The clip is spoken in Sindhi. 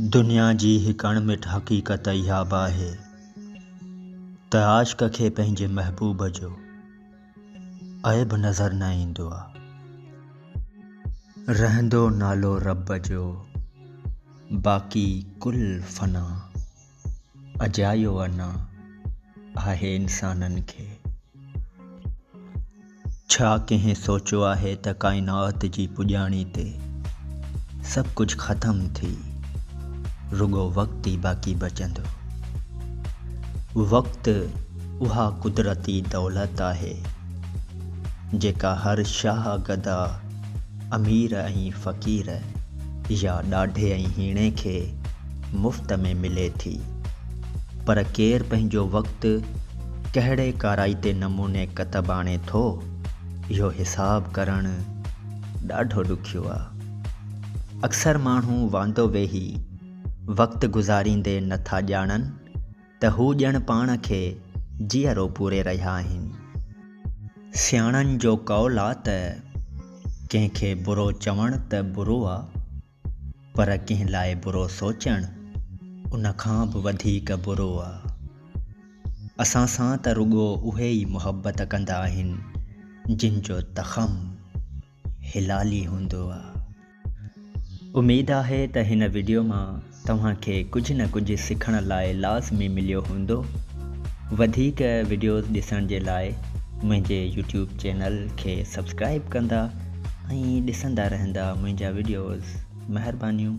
دنيا جي هڪ اڻمٽ حقيقت اها به آهي ته عاشق کي پنهنجي محبوب جو عيب نظر نه ايندو آ. رهندو نالو رب جو، باقي ڪل فنا، اجايو انا آهي انسانن کي. ڇا ڪنهن سوچيو آهي ته ڪائنات جي پڄاڻي تي سڀ ڪجهه ختم ٿي رڳو وقت ئي باقي بچندو؟ وقت اها قدرتي دولت آهي، جيڪا هر شاهه گدا، امير ۽ فقير يا ڏاڍي ۽ هيڻي کي مفت ۾ ملي ٿي. پر ڪير پنهنجو وقت ڪهڙي ڪارائتي نموني ڪتب آڻي ٿو، اهو حساب ڪرڻ ڏاڍو ڏکيو آ. اڪثر ماڻهو واندو ويهي وقت گذاريندي نه ٿا ڄاڻن ته هو ڄڻ پاڻ کي جيئرو پوري رهيا آهن. سياڻن جو قول آ ته ڪنهن کي برو چوڻ ته برو آ، پر ڪنهن لاء برو سوچڻ ان کان به وڌيڪ برو آ. اسان سان ته رڳو اهي ئي محبت ڪندا آهن جن جو تخم حلالي هوندو آ. اميد آهي ته هن وڊيو مان توهان کي ڪجهه نه ڪجهه سکڻ لاء لازمي مليو هوندو. وڌيڪ وڊيوز ڏسڻ جي لاء منهنجي يوٽيوب چينل کي سبسڪرائب ڪندا ۽ ڏسندا رهندا منهنجا وڊيوز. مهربانيون.